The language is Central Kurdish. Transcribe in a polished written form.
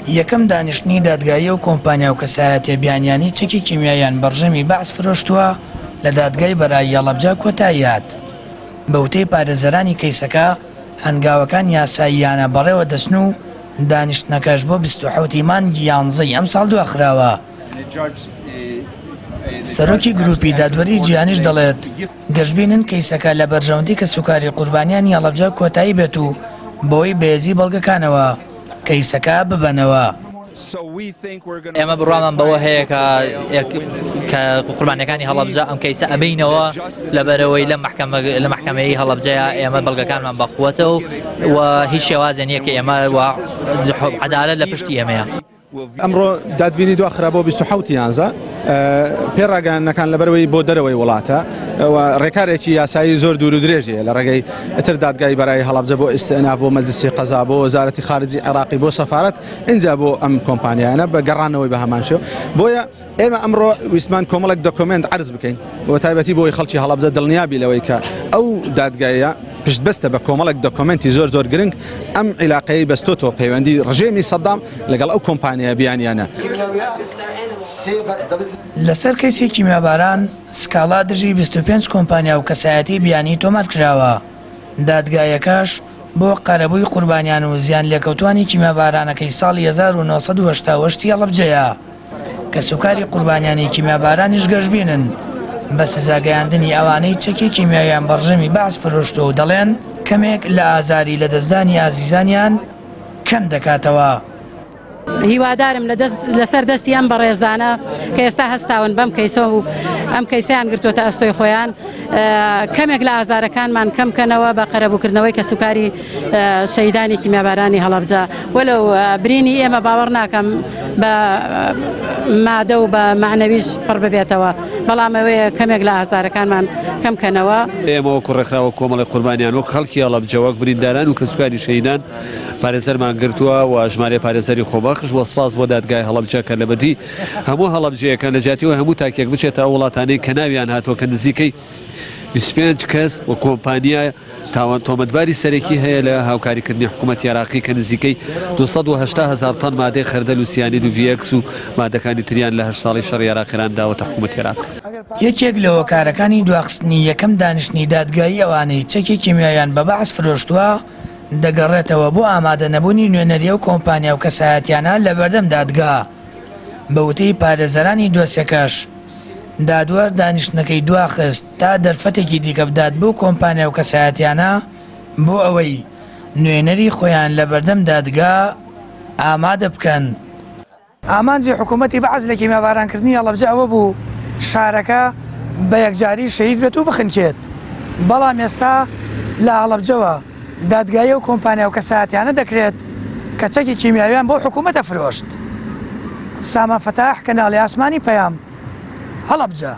یەکەم دانیشتنی دادگایی ئەو کۆمپانیا و کەسایەتیە بیانیانەی چەکی کیمیاییان بە ڕژێمی بەعس فرۆشتووە لە دادگای بەرایی هەڵەبجە کۆتایی هات. بە وتەی پارێزەرانی کەیسەکە، هەنگاوەکان یاساییانە بەڕێوە دەچن و دانیشتنەکەش بۆ 27 ی مانگی یانزەی ئەمساڵ دواخراوە. سەرۆکی گروپی دادوەری جیهانیش دەڵێت، گەشبینن کەیسەکە لە بەرژەوەندی کەسوکاری قوربانیانی هەڵەبجە کۆتایی بێت و بەوەی بەهێزی بەڵگەکانەوە کەیسەکە ببەنەوە. ئێمە بڕوامان بەوە هەیە کە کە قوربانیەکانی هەڵەبجە ئەم کەیسە ئەبینەوە لەبەرەوەی لە محکەمە لە محکەمەی هەڵەبجەیە ئێمە بەڵگەکانمان بەقوەتە و و هیچ شێوازێ نییە کە ئێمە عەدالەت لە پشتی ئێمەیە. ئەمڕۆ دادبینی دواخرا بۆ 27 یانزە پێ ڕاگەیاندنەکان لەبەرەوەی بۆ دەرەوەی وڵاتە و ڕێکارێکی یاسایی زۆر دوور و درێژەیە لە ڕێگەی ئەتر دادگای بەرای هەڵەبجە بۆ ئیستئناف بۆ مەجلسی قەزا بۆ وەزارەتی خارجی عێراقی بۆ سەفارەت ئینجا بۆ ئەم کۆمپانیانە بە گەڕانەوەی بە هەمان شێوە بۆیە ئێمە ئەمڕۆ ویستمان کۆمەڵێک دۆکۆمێنت عەرز بکەین بە تایبەتی بۆی خەڵکی هەڵەبجە دڵنیابی لەوەی کە ئەو دادگایە پشتبەستە بە کۆمەڵێک دۆکۆمێنتی زۆر زۆر گرنگ ئەم عیلاقەیەی بەستۆتەوە پەیوەندی ڕژێمی سەدام لەگەڵ ئەو کۆمپانیا بیانیانە. لەسەر کەیسی کیمیاباران سکاڵا دژی 25 کۆمپانیا و کەسایەتی بیانی تۆمارکراوە، دادگایەکەش بۆ قەرەبووی قوربانیان و زیانلێکەوتوانی کیمیابارانەکەی ساڵی 1988 ی هەڵەبجەیە. کەسوکاری قوربانیانی کیمیابارانیش گەشبینن بە سزاگەیاندنی ئەوانەی چەکی کیمیاویان بە ڕژێمی بەعس فرۆشتووە و دەڵێن کەمێک لە ئازاری لەدەستدانی ئازیزانیان کەم دەکاتەوە. هیوادارم لە دەست لەسەر دەستی ئەم بەڕێزانە کە ئێستا هەستاون بەم کەیسە و ئەم کەیسەیان گرتووەتە ئەستۆی خۆیان کەمێک لە ئازارەکانمان کەم کەنەوە بە قەرەبووکردنەوەی کەسوکاری شەهیدانی کیمیابارانی هەڵەبجە وەلو برینی ئێمە باوەڕ ناکەم بە مادە و بە مەعنەویش پڕ ببێتەوە بەڵام ئەوەیە کەمێک لە ئازارەکانمان کەم کەنەوە. ئێمە وەکو ڕێکخراوە کۆمەڵی قوربانیان وەک خەڵکی هەڵەبجە وەک برینداران و کەسوکاری شەهیدان پارێزەرمان گرتووە و ژمارەی پارێزەری خۆبەخش و سپاس بۆ دادگای هەڵەبجە کە لەبەدی هەموو هەڵەبجەیەکان لە جیاتی ئەوەی هەموو تاکێک بچێتە ئەو وڵاتانەی کە ناویان هاتووە کە نزیکەی 25 کەس و کۆمپانیا تاوان تۆمەتباری سەرەکی هەیە لە هاوکاریکردنی حکوومەتی عێراقی کە نزیکەی 280 هەزار تەن مادەی خەردەل و سیانید و ڤیەکس و مادەکانی تریان لە هەشت ساڵی شەڕی عێراق ئێران داوەتە حکوومەتی عێراق. یەکێک لە هۆکارەکانی دواخستنی یەکەم دانیشتنی دادگایی ئەوانەی چەکی کیمیاویان بە بەعس فرۆشتووە، دەگەڕێتەوە بۆ ئامادەنەبوونی نوێنەری ئەو کۆمپانیا و کەسایەتیانە لەبەردەم دادگا. بە وتەی پارێزەرانی دۆسیەکەش، دادوەر دانیشتنەکەی دواخست تا دەرفەتێکی دیکە بدات بەو کۆمپانیا و کەسایەتیانە بۆ ئەوەی نوێنەری خۆیان لەبەردەم دادگا ئامادە بکەن. ئامانجی حکوومەتی بەعس لە کیمیابارانکردنی هەڵەبجە ئەوە بوو شارەکە بە یەکجاری شەهید بێت و بخنکێت، بەڵام ئێستا لە هەڵەبجەوە دادگایی ئەو کۆمپانیا و کەسایەتیانە دەکرێت کە چەکی کیمیاویان بەو حکوومەتە فرۆشت. سامان فەتاح، کەناڵی ئاسمانی پەیام، هەڵەبجە.